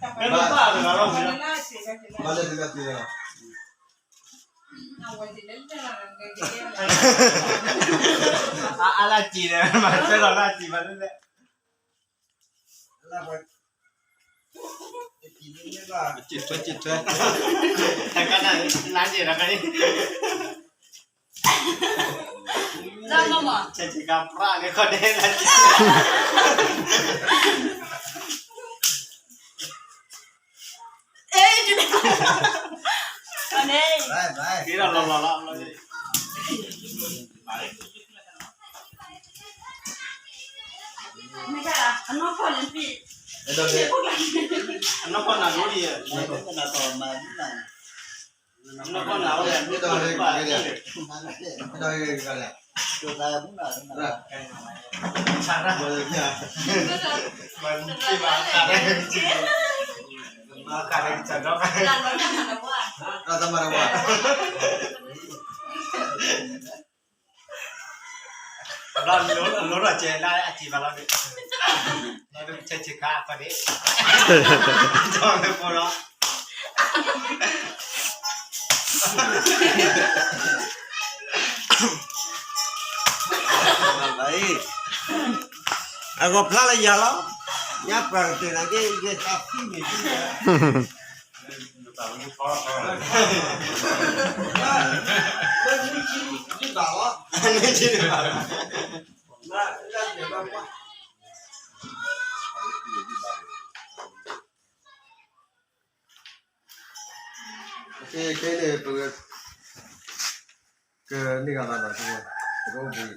ဘၣ်လဲၣ်တဂၤတဂၤလီၤ. အလၢက့ၤဒီး မၤစၢၤလီၤလၢက့ၤဘၣ်လဲၣ်. က့ၤထွဲ က့ၤထွဲ တကနၣ် လါက့ၤတကနၣ် ဆဲးဆဲးကါပြၢ်လၢခီၣ်ဒဲးလါက့ၤ က့ၤဒီးလီၤလီၤလီၤလီၤ အနီၢ်ကီၢ်နၤဒိၣ်ဒံးဧါ အနီၢ်ကီၢ်နၤဝဲ လီၤလိၣ်ထီၣ်ကဲလၢအစံးဘၣ်လီၤဒုး လီၤဒုးဆဲးဆဲးခါအဃိန့ၣ် ကၠီမ့ၢ်ဖိလီၤ အဂီၤဖျါလၢယၤလီၤ ညါပှၤကတဲာ်နာ်က့ ယဲၢ်တၢ်ဖံးန့ၣ် ခဲအံၤန့ၣ် ပက ကန့ၢ်ဂၤဘၣ်ဘၣ် ပကအိၣ်ဘှံး